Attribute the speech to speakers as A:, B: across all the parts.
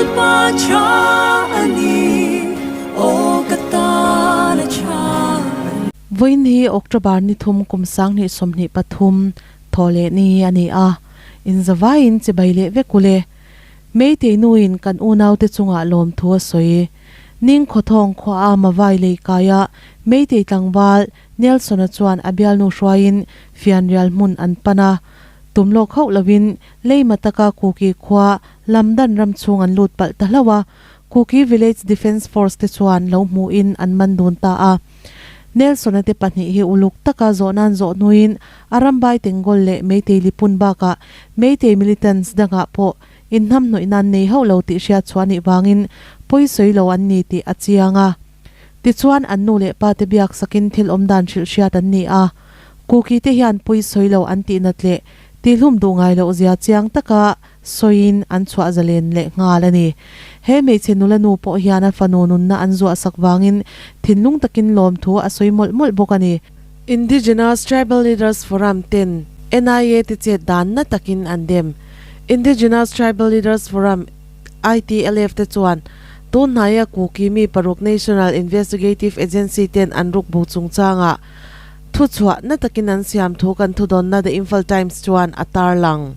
A: Lalpa tha a ni, aw ka tan a tha a ni.
B: Vawiin hi October ni thum kum 2023 thaw leh ni a ni a, inzavaiin chibai leh vek ule. Meitei nuin kan unaute chungah lawmthu a sawi. Ning khawthawng khua a mavai lei kaia Meitei tlangval Nelson-a chuan a bialnu hruaiin fianrial hmun an pan a. Tum lawk hauh loin leima taka Kuki khua Lamdan ram chhung an lut palh ta hlauh a, Kuki Village Defence Force te chuan lo hmuhin an man dun ta a. Nelson-a te pahnih hi uluk taka zawhnan zawh hnuin a rambai Tengol leh Meitei Lipun bakah Meitei militants dangah pawh inhnamhnawih nan nei hauh lo tih hriat chhuah anih vangin pawi sawi lo an ni tih a chiang a. Tichuan an nu leh pa te biak sakin thil awm dan hrilh hriat an ni a. Kuki te hian pawi sawi lo an tih nat leh tihlum duh ngai loh zia chiang taka sawiin an chhuah zalen leh nghal a ni. He hmeichhe nula nu pawh hian a fanu nunna an zuah sak vangin thinlung takin lawmthu a sawi mawlh mawlh bawk a ni. Indigenous Tribal Leaders Forum ten NIA te chet dan na takin an dem. Indigenous Tribal Leaders Forum, ITLF, te chuan tun hnaia Kuki mi paruk National Investigative Agency ten an ruk bu chungchangah thuchhuah na takin an siam thu kan thudawnna The Imphal Times chuan a tarlang.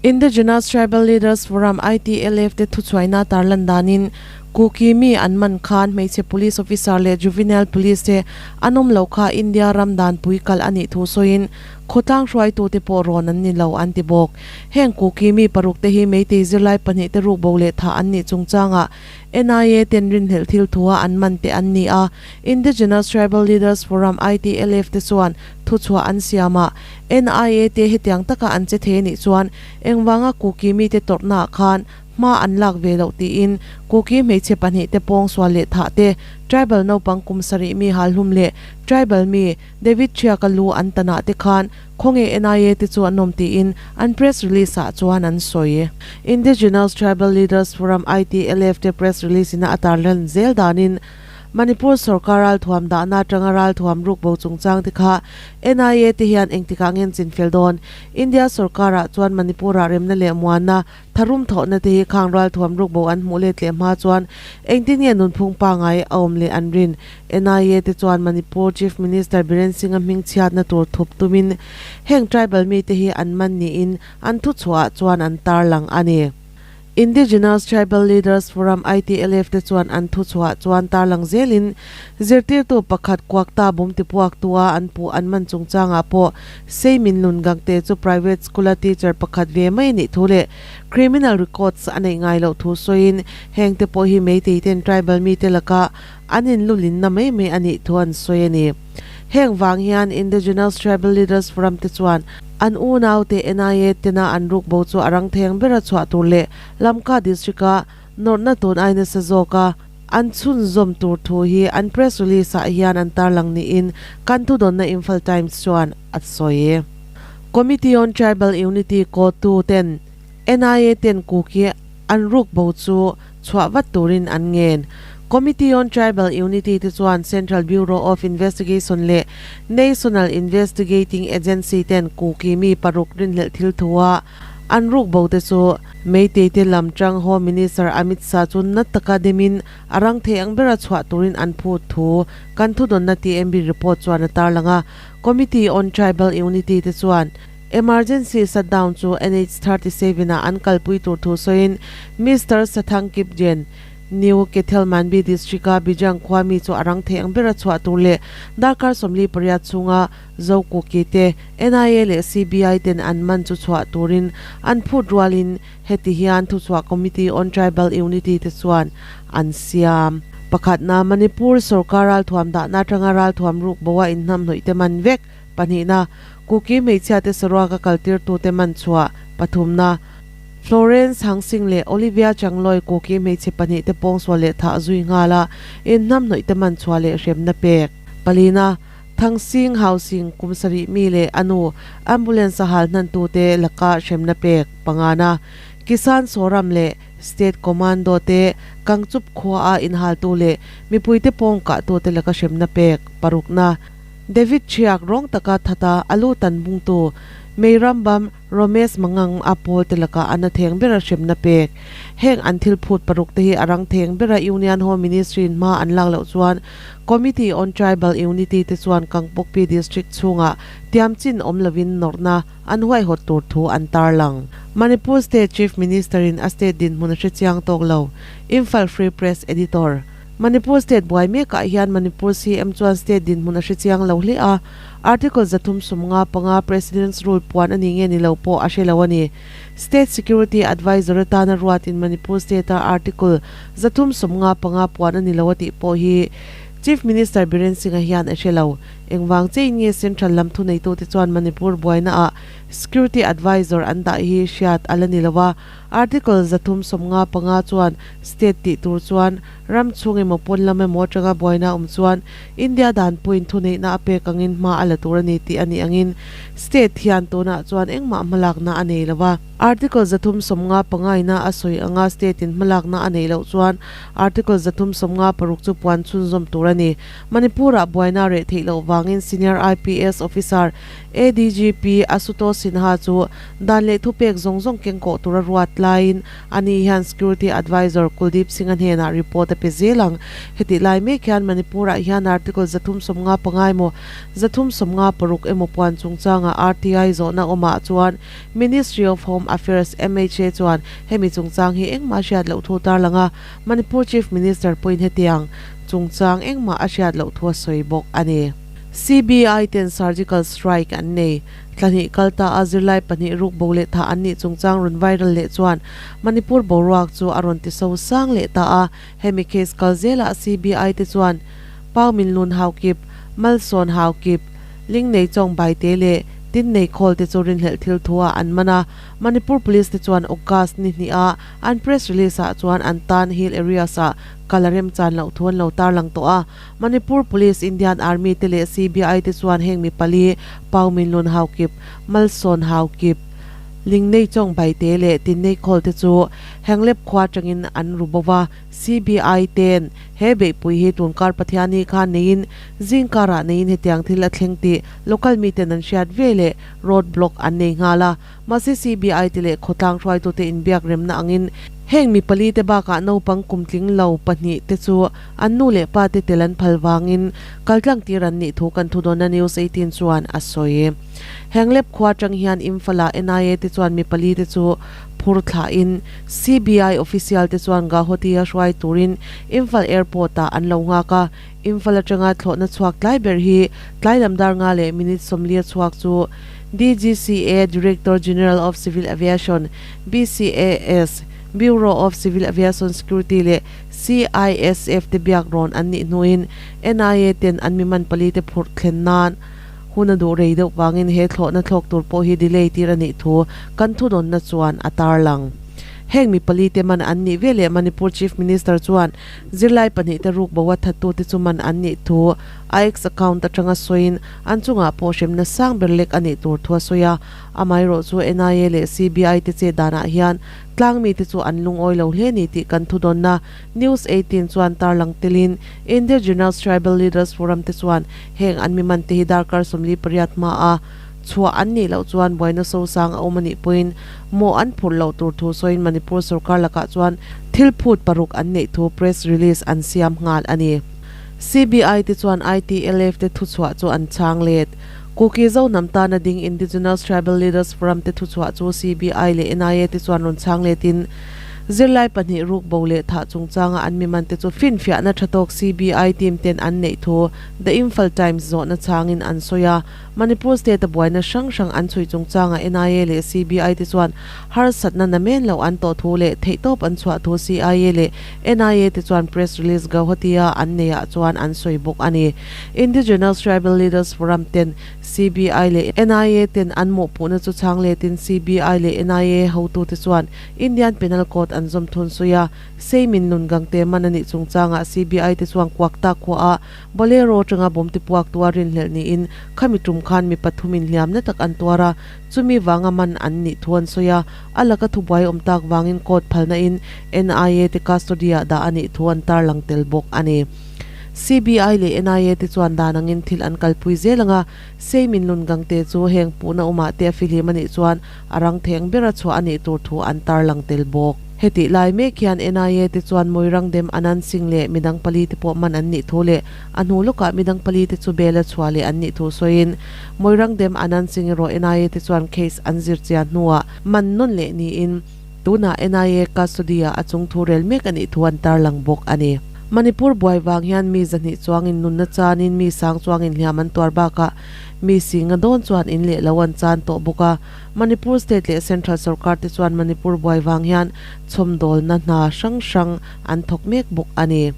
B: Indigenous Tribal Leaders Forum, ITLF, te thuchhuaina tarlan danin Kuki mi an man khan hmeichhe police officer leh juvenile police te an awm lo kha India ram danpui kalh a nih thu sawiin khawtlang hruaitute pawh rawn an ni lo an ti bawk. Heng Kuki mi paruk te hi Meitei zirlai pahnih te ruk bo leh thah an nih chungchangah NIA ten rinhlelh thil thua an man te an ni a, Indigenous Tribal Leaders Forum, ITLF, te chuan thuchhuah an siam a, NIA te hetiang taka an che thei anih chuan engvanga Kuki mite tawrhnaah khan hma an lak ve loh tiin Kuki hmeichhe pahnih te pawng sual leh thah te, tribal naupang kum sarih mi halhlum leh tribal mi David Thiaka lu an tanah te khan khawnge NIA te chu an awm tiin an press release ah chuan an sawi. Indigenous Tribal Leaders Forum, ITLF, te press release ina a tarlan zel danin Manipur sorkar ralthuam dahna atanga ralthuam ruk bo chungchang te kha NIA te hian engtikah ngen chinfel dawn? India sorkarah chuan Manipur-ah remna leh muanna Tharum thawhna te hi khang ralthuam rukbo an hmuh let leh hma chuan engtin nge nunphung pangai a awm leh an rin? NIA te chuan Manipur Chief Minister Biren Singh-a hming chhiatna tur thup tumin heng tribal mite hi an man niin an thuchhuah ah chuan an tarlang a ni. Indigenous Tribal Leaders Forum, ITLF, te chuan an thuchhuah chuan tarlang zelin zirtirtu pakhat kuakta bum tipuaktua an puh an man chungchangah pawh Seimin Lungang te chu private school a teacher pakhat ve mai a nih thu leh criminal records a neih ngai loh thu sawiin heng te pawh hi Meitei ten tribal mite laka an inlulinna mai mai a nih thu an sawi a ni. Heng vang hian Indigenous Tribal Leaders Forum te chuan an unaute NIA tena an ruk bo chu a rang theng bera chhuah tur leh Lamka district a nawrhna tun ai nasa zawk a An chhunzawm tur thu hi an press release ah hian an tarlang niin kan thudawnna Imphal Times chuan a sawi. Committee on Tribal Unity kotu ten NIA ten Kuki an ruk bo chu chhuah vat turin an ngen. Committee on Tribal Unity te chuan Central Bureau of Investigation leh National Investigating Agency ten Kuki mi paruk rinhlelh thil thua An ruk bo te chu Meitei te lam tang Home Minister Amit Shah chu na taka demin a rang thei ang bera chhuah turin an phut thu kan thudawnna TMB report chuan a tarlang a. Committee on Tribal Unity te chuan emergency shutdown chu NH 37 ah an kalpui tur thu sawiin Mister Sathang Kipgen New Kethelmanbi District-a Bijang khua mi chu a rang thei ang bera chhuah tur leh darkar 48 chhunga Zokuki te, NIA leh CBI ten an man chu chhuah turin an phut rualin heti hian thuchhuah Committee on Tribal Unity te chuan an siam. Pakhatna, Manipur sorkar ralthuam dahna atanga ralthuam ruk boa inhnamhnawih te man vek. Pahnihna, Kuki hmeichhia te saruaka kaltirtu te man chhuah. Pathumna, Florence Hangsing leh Olivia Changlawi Kuki hmeichhe pahnih te pawngsual leh thah zui nghal a inhnamhnawih te man chhuah leh hremna pek. Palina, Thangsing Housing kum sarih mi leh a nu ambulance a hal hnantute laka hremna pek pangana Kisan Soram leh State Commando te Kangchup khua a inhaltu leh mipuite pawng kahtute laka hremna pek parukna David Thiak rawng taka thata a lu tan bungtu Meirambam Romesh Mangang a pawl te lakah a na theng bera hremna pek. Heng an thil phut paruk te hi a rang theng bera Union Home Ministry in hma an lak loh chuan Committee on Tribal Unity te chuan Kangpokpi District chhungah tiam chin awm lovin nawrhna an huaihawt tur thu an tarlang. Manipur State Chief Minister in a state dinhmun a hre chiang tawk lo, Imphal Free Press Editor. Manipur State buai mekah hian Manipur CM chuan state dinhmun a hre chiang lo hle a, Article 355 President's Rule puan a ni nge ni lo pawh a hre lo a ni. State Security Adviser atana ruatin Manipur State-a Article 355 puan a ni lo a tih pawh hi Chief Minister Biren Singh-a hian a hre lo. Engvang chein nge Central lam thuneitute chuan Manipur buainaah Security Adviser an dah hi hriat a la ni lo a, Article 355 chuan State tih tur chuan ram chhung emaw pawn lam emaw atanga buaina awm chuan India danpuiin thuneihna a pek angin hma a la tur a ni tih a nih angin State hian tunah chuan engmah hmalakna a nei lo a. Article 355 ina a sawi anga State in hmalakna a neih loh chuan Article 356 chu puan chhunzawm tur a ni. Manipur-ah buaina reh theih loh vangin Senior IPS Officer ADGP Asutosh Sinha chu dan leh thupek zawng zawng keng kawh tura ruat laiin Ani hian Security Advisor Kuldeep Singh-a hnenah report a pe zel ang. Hetih lai mek hian Manipur-ah hian Article 355 emaw 356 emaw puan chungchanga RTI zawhna awmah chuan Ministry of Home Affairs, MHA, chuan hemi chungchang hi engmah hriat loh thu tarlang a, Manipur Chief Minister pawhin hetiang chungchang engmah a hriat loh thu a sawi bawk a ni. CBI ten surgical strike an nei. Thla hnih kal ta a zirlai pahnih ruk bo leh thah an nih chungchang rawn viral leh chuan Manipur boruak chu a rawn ti so sang leh ta a, hemi case kal zelah CBI te chuan Pau Min Lun Haukip, Malsawn Haukip, Ling Nei Chawng Baite leh Tin Nei Khawl te chu rinhlelh thil thu ah an man a, Manipur Police te chuan August ni hnih a an press release ah chuan an tan hill areas ah kal a remchan loh thu an lo tarlang tawh a. Manipur Police, Indian Army te leh CBI te chuan heng mi pali, Pau Minlun Haukip, Malsawn Haukip, Lingnei Chawng Baite leh Tinnei Khawl te chu Henglep khua atangin an ru bo va, CBI te'n he beihpui hi tunkar Pathiani khan neiin zingkarah neiin hetiang thil a thleng tih local miten an hriat ve leh road block an nei nghal a. Mahse CBI te leh khawtlang hruaitute inbiak remna angin heng mi pali te bakah naupang kumtling lo pahnih te chu an nu leh pa te tel an phal vangin kaltlang tir an nih thu kan thudawnna News 18 chuan a sawi. Henglep khua atang hian Imphal-ah NIA te chuan mi pali te chu phur thlahin CBI official te chuan Gauhati-a hruai turin Imphal Airport-ah an lo nghak a, Imphal atanga thlawhna chhuak tlai ber hi tlai lam dar nga leh minute sawmli a chhuak chu DGCA, Director General of Civil Aviation, BCAS, Bureau of Civil Aviation Security leh CISF te biak rawn an nih hnuin NIA ten an miman pali te phurh thlen nan hun a duh rei deuh vangin he thlawhna thlawk tur pawh hi delay tir a nih thu kan thudawnna chuan a tarlang. Heng mi pali te man an nih veleh Manipur Chief Minister chuan Zirlai pahnih te ruk bo a thattu te chu man an nih thu a X account atanga sawiin an chungah pawh hremna sang ber lek a nih tur thu a sawi a. Amaherawh chu NIA leh CBI te chet danah hian tlang mite chu an lungawi lo hle ni tih kan thudawnna News 18 chuan tarlang telin Indigenous Tribal Leaders Forum te chuan heng an mi man te hi darkar 48 hma a chhuah an nih loh chuan buaina sosang a awm a nih pawhin mawh an phurh loh tur thu sawiin Manipur sorkar lakah chuan thil phut paruk an neih thu press release an siam nghal a ni. CBI te chuan ITLF te thuchhuah chu an chhang let. Kuki Zohnam tana ding Indigenous Tribal Leaders Forum te thuchhuah chu CBI leh NIA te chuan rawn chhang letin zirlai pahnih ruk bo leh thah chungchanga an mi man te chu finfiahna tha tawk CBI team ten an neih thu The Imphal Times zawhna chhangin an sawi a. Manipur State a buaina hrang hrang an chhui chungchangah NIA leh CBI te chuan harsatna namen loh an tawh thu leh theihtawp an chhuah thu CIA leh NIA te chuan press release Gauhati-a an neiah chuan an sawi bawk a ni. Indigenous Tribal Leaders Forum ten CBI leh NIA ten an mawhpuhna chu chhang letin CBI leh NIA hotute chuan Indian Penal Code an zawm thun sawi a, Seimin Lungang te man a nih chungchangah CBI te chuan Kuakta khuaah Bolero atanga bawm tipuak tua rinhlelh niin khami tum khan mi pathum inhliamna tak an tuar a, chumi vanga man an nih thu an sawi a, a laka thubuai awm tak vangin court phalna in NIA te custody ah dah a nih thu an tarlang tel bawk a ni. CBI leh NIA te chuan dan angin thil an kalpui zel ang a, Seimin Lungang te chu heng puhna awmah te a fihlim a nih chuan a rang theng bera chhuah a nih tur thu an tarlang tel bawk. Hetih lai mek hian NIA te chuan Moirang Dem Anand Singh leh midang pali te pawh man an nih thu leh a hnu lawkah midang pali te chu bela chhuah leh an nih thu sawiin Moirang Dem Anand Singh erawh NIA te chuan case an zir chian hnuah man nawn leh niin tunah NIA custody ah a chung thu rel mek a nih thu an tarlang bawk a ni. Manipur buai vang hian mi zahnih chuangin nunna chanin mi sang chuangin hliam an tuar bakah mi singa dawn chuan in leh lo an chan tawh bawk a. Manipur state leh central sorkar te chuan Manipur buai vang hian chhawmdawlna hna hrang hrang an thawk mek bawk a ni.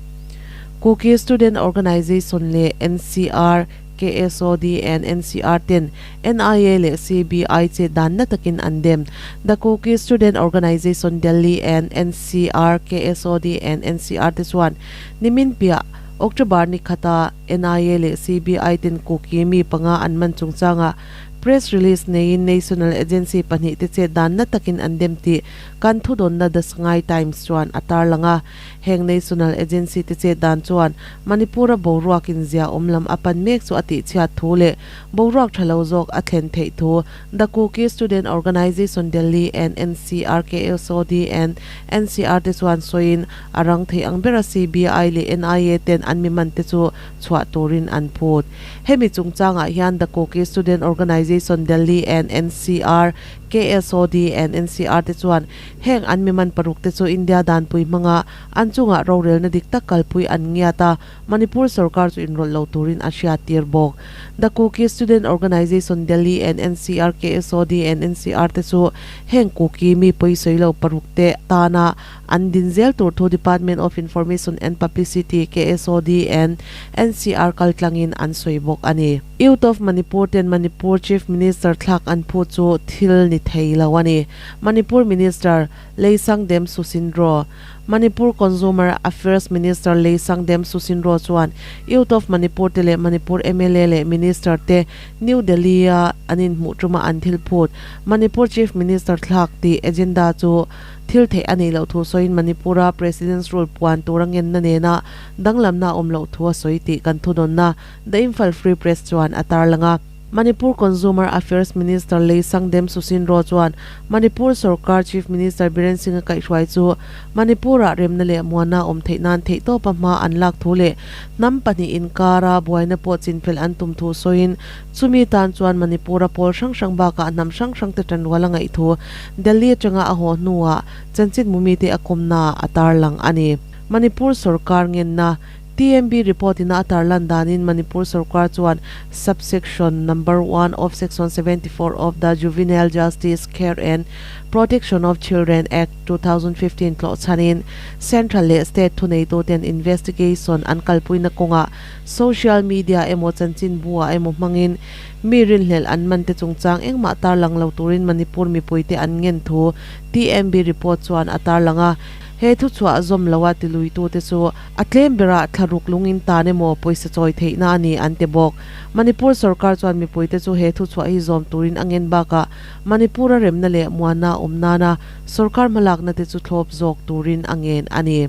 B: Kuki Student Organisation leh NCR, KSOD and NCR ten NIA leh CBI che dan na takin an dem. The Kuki Student Organisation Delhi and NCR, KSOD and NCR te chuan nimin piah October ni khata NIA leh CBI ten Kuki mi panga an man chungchangah Press release neiin National Agency pahnihte chet dan na takin an dem tih kan thudawnna The Sangai Times chuan a tarlang a. Heng National Agency te chet dan chuan Manipur-a boruak inzia awm lam a pan mek chu a tihchhiat thu leh boruak tha lo zawk a thlen theih thu The Kuki Student Organisation Delhi and NCRKSOD and NCR te chuan sawiin a rang thei ang bera CBI leh NIA ten an mi man te chu chhuah turin an phut. Hemi chungchangah hian The Kuki Student Organisation Delhi and NCR, KSOD and NCR te chuan heng an miman paruk te chu India danpui hmanga an chungah rorelna dik tak kalpui an ngiat a, Manipur sorkar chu inrawlh lo turin a hriattir bawk. The Kuki Student Organisation Delhi and NCR, KSOD and NCR te chu heng Kuki mi pawisawi lo paruk te tana An din zel tur thu Department of Information and Publicity, KSOD and NCR kaltlangin an sawi bawk a ni. Youth of Manipur ten Manipur Chief Minister thlak an phu chu thil ni thei lo a ni. Manipur Minister Leisangdem Susindro, Manipur Consumer Affairs Minister Leisangdem Susindro chuan Youth of Manipur te leh Manipur mla leh Minister te New Delhi-a an inhmuh tuma an thil phut Manipur Chief Minister thlak tih agenda chu Thil theih a neih loh thu sawiin Manipur-a President's Rule puan tura ngenna nena danglamna a awm loh thu a sawi tih kan thudawnna The Imphal Free Press chuan a tarlang a. Manipur Consumer Affairs Minister Leisangdem Susindro chuan Manipur sorkar Chief Minister Biren Singh-a kaihhruai chu Manipur-ah remna leh muana awm theih nan theihtawpa hma an lak thu leh hnam pahnih inkara buaina pawh chinfel an tum thu sawiin chumi tan chuan Manipur-a pawl hrang hrang bakah hnam hrang hrangte tanrual a ngaih thu Delhi atanga a haw hnuah chanchin mumite a kawmnaah a tarlang a ni. Manipur sorkar ngenna TMB report ina a tarlan danin Manipur sorkar chuan Sub-section number one of Section 74 of the Juvenile Justice Care and Protection of Children Act 2015 tlawh chhanin Central leh State thuneituten investigation an kalpuina kawngah social media emaw chanchinbu ah emaw hmangin Mi rinhlelh an man te chungchang engmah tarlang lo turin Manipur mipuite an ngen thu TMB report chuan a tarlang a. He thuchhuah zawm loa tiluitute chu a tlem berah thlaruk lungin tan emaw pawisa chawi theihna a ni an ti bawk. Manipur sorkar chuan mipuite chu he thuchhuah hi zawm turin a ngen bakah Manipur-a remna leh muanna awm nana sorkar hmalakna te chu thlawp zawk turin a ngen a ni.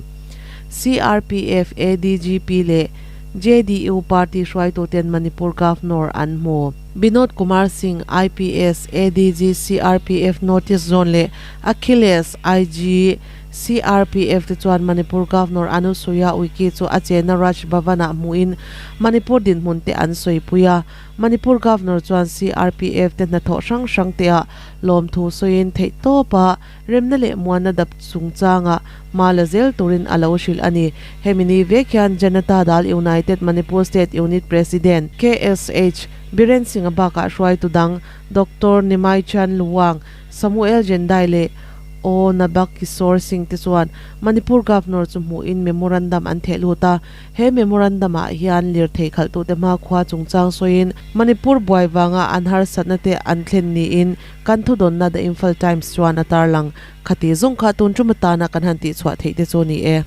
B: CRPF, ADGP leh JDU party hruaituten Manipur Governor an hmu. Binod Kumar Singh, IPS, ADG, CRPF North East Zone leh Akhilesh, IG, CRPF te chuan Manipur Governor Anusuiya Uikey chu a chenna Raj Bhavan-ah hmuhin Manipur dinhmun te an sawipui a. Manipur Governor chuan CRPF te hnathawh hrang hrang teah lawmthu sawiin theihtawpa Remna leh muanna dap chungchangah hma la zel turin a lo hrilh a ni. Hemi ni vek hian Janata Dal United Manipur State Unit President KSH Biren Singh-a bakah hruaitu dang Doctor Nimaichan Luwang, Samuel Jendai leh O Nabakishore Singh te chuan Manipur Governor chu hmuhin memorandum an theh lut a. He memorandum ah hian lirthei khalhtute hmakhua chungchang sawiin Manipur buai vanga an harsatna te an thlen niin Kan thudawnna The Imphal Times chuan a tarlang. Khati zawng kha tun tum atana kan han tihchhuah theih te chu ni e.